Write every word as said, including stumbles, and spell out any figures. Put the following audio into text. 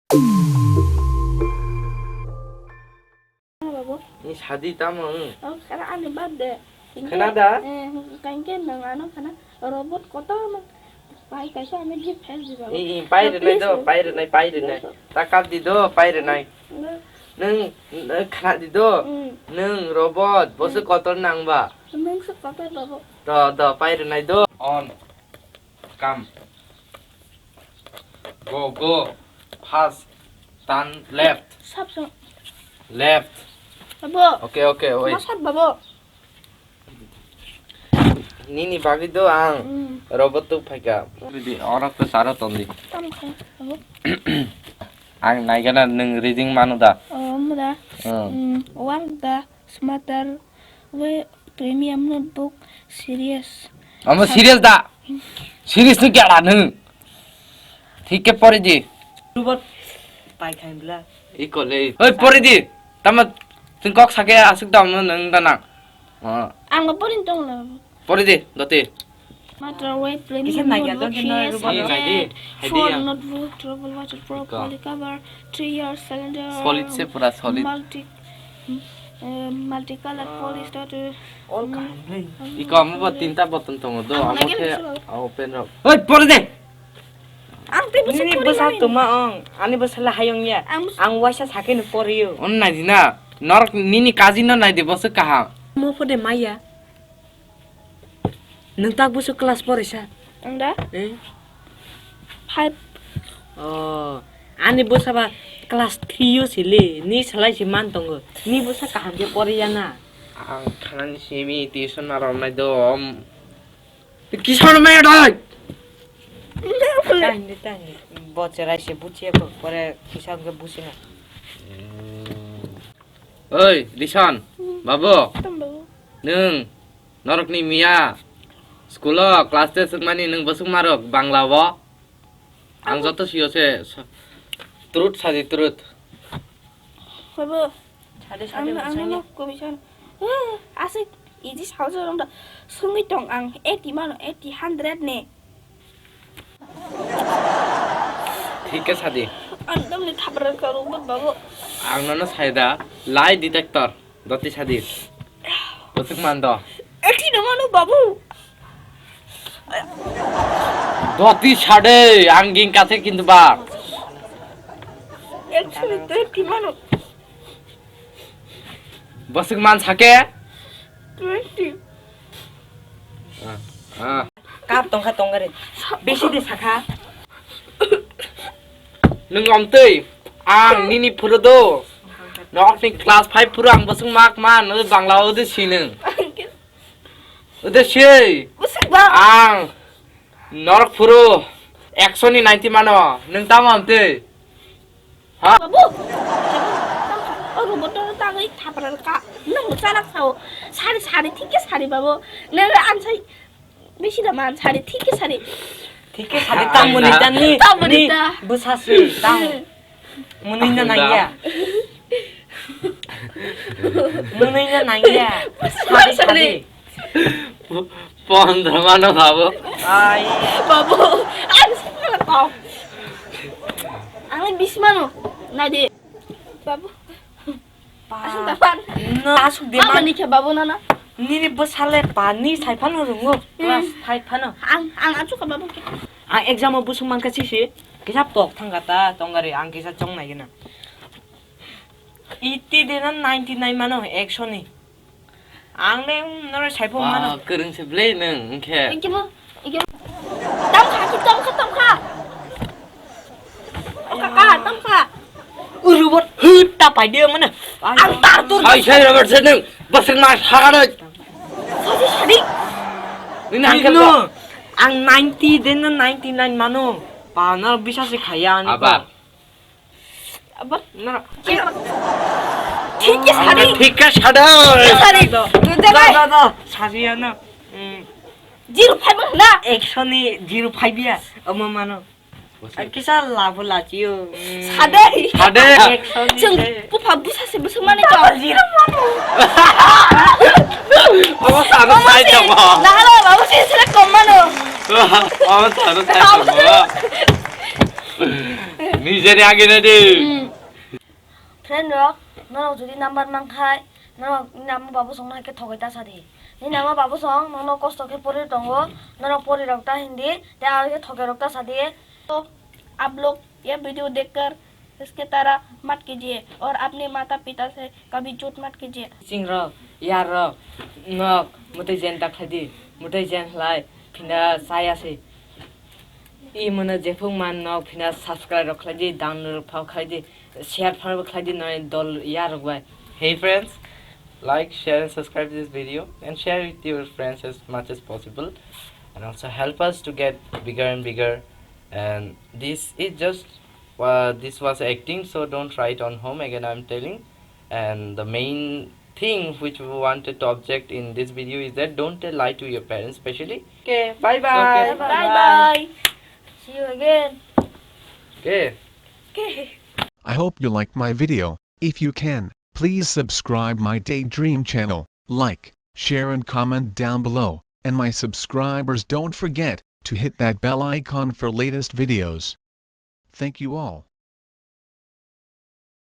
Babu. Ni sadi tamo, hmm. Oh, khana ani birthday. Khana da? Eh, kain ke nang ano khana robot kotor mang. Pai kaisa ani gift hai di babu. I, i, pai rwnai do, pai rwnai, pai rwnai. Ta kap di do, pai rwnai. Nung, nung khana di do. Hmm. Nung robot, bosu kotor nang ba. Nung se kotor babu. Do, do, pai rwnai do. On. Come. Go, go. Fast. Turn left. Sab sab. Left. Babo. Okay, okay, wait. Masat babo. Nini bagwi do ang robot tuk phaika. Di, orok to saro tondi. Tam kha, babo. Ang naigana nung reading manu da. Oh, muda. Hmm. Hmm, work da, smarter. Ube premium notebook serious. Amo serious da? Serious ni kya nung? Thik ke pori di. Robot pai khain bla. Iko le. Oi, pori di. Tama, tun kok sake asuk da mo nung da nang. Ah. Ang bo pori tong lo. Pori di, doti. Matter weight premium notebook serious. Hai, hai, four notebook, travel waterproof, poly cover, three year cylinder. Solid se pura solid. Multi Multicolor polish dot. All kaham le. Iko amo bo tinta button tongo do, amo khe open rok. Oi, pore de. Ang tei bwsa nini bwsa tongma ong, ani bwsa le hayung ya. Ang waisa sakhe no poriyo. On nai di na, norok nini kaji no nai di bwsa kaham. Mo pode maya. Nwng tak bwswk class porisa? Ang da? Eh? Five. Oh, ani bwsa ba class three o sili, ni salai si man tongo. Ni bwsa kaham khe poriya na? Ang khanani simi tuition ma romnai do. Kisa romnai doi? Tang di, tang di. Bo cherai se buchiya ko, pore kisa hwnkhe buchina. Oi, Rison, babu. Tam babu. Nwng Norokni miya school o class test wngmani nwng bwswk marok Bangla o? Ang joto sio se, sa-, truth sadi truth. Babu, sadi, sadi, ang, ang sadi. Ano question. Eh, asik, iji sao jorong da. Sungwi tong ang eighty mano, eighty, hundred ni. Thik khe sadi. Ang tamni thapra ka robot babu. Ang nono sai da, lie detector. Doti sadi. Bwswk man do. Eti no mano babu. Doti sade, ang ging kathe kintu ba. Actually, twenty mano. Bwswk man sake? Twenty. Ah, ah. Kap tongkha tongkha re. Besi de sakha. Nwng omtwi, ang nini phuru do. Nokni class five phuru ang bwswk mak man, nwng Bangla o de si nwng. O de si. Bwswk ba? Ang norok phuru ekso ni ninety mano, nwng tamo omtwi? Ha? Babu, o robot no tangwi thapra ka. Nwng chalak sao. Sari, sari, thik khe sari babu. Nwng ansai bisi da man sari, thik khe sari. Thik khe sari, tang muni da ni. Tang muni da. Bwsa si, tang. Muni na nangya. Muni na nangya. Sari, sari. Pondro mano babu. Ai. Babu, ang sini lah tau. Ang bisi mano, nadi. Babu. Asuk dapan. No, asuk de. Apa ni khe babu nana? Nini bwsale pani sai phano rungo. Class five phano. Ang, ang asuk ka babu. Ang exam o busung mangka sisi. Kisa pok thangka ta, tongari ang kisa chong nai gina. Eighty de na ninety nine mano, ekso ni. Ang le, um, norok sai phung mano. Wow, kwrwng se ble nwng, wngkhe. Ikebo, ikebo. Tamkha, ki tamkha, tamkha. O kaka, tamkha. Urubot hut ta pai dia mana? Ang tar tur. Ai, sai robot se nwng, basing mas haga doi. Sadi, sadi. Ini angkel no. Ang ninety den na ninety nine mano. Pa, na bisa se khaya ani. Aba. Abar. Nara. Thik khe sadi. Thik khe sadi. Thik khe sadi. Thik khe sadi. Da, da, da. Sadi ano. Hmm. Zero five na. Ekso ni zero five ya. Omo mano. Ai, kisa labo lachiyo. Hmm. Sadi. Sadi. Ekso ni. Chwng se. Bupha busa se busuk mani to. Zero mano. Omo sano sai tamo. Nahalo babu se sere kom mano. Omo sano sai tamo. Nijeni age na de. Friend rok, norok jodi number mankhai, norok nini ama babu song no hai khe thogwi ta sadi. Nini ama babu song nono kosto khe pori tongo, norok pori rok ta hindi, te aro khe thoge rok ta sadi. तो आप लोग ये वीडियो देखकर इसके तरह मत कीजिए और अपने माता पिता से कभी झूठ मत कीजिए। Sing rok, yar rok, nok, mutai jen ta khlai di, mutai jen khlai, phina saya se. I mano jephung man nok phina subscribe rok khlai di, download rok phao khlai di, share phao khlai di noi dol yar rok bai. Hey friends, like, share and subscribe this video and share with your friends as much as possible and also help us to get bigger and bigger. And this is just, uh, this was acting, so don't try it on home again, I'm telling. And the main thing which we wanted to object in this video is that don't tell lie to your parents, specially. Okay, bye bye. Okay, bye bye. See you again. Okay. Okay. I hope you liked my video. If you can, please subscribe my Daydream channel, like, share and comment down below. And my subscribers, don't forget to hit that bell icon for latest videos. Thank you all.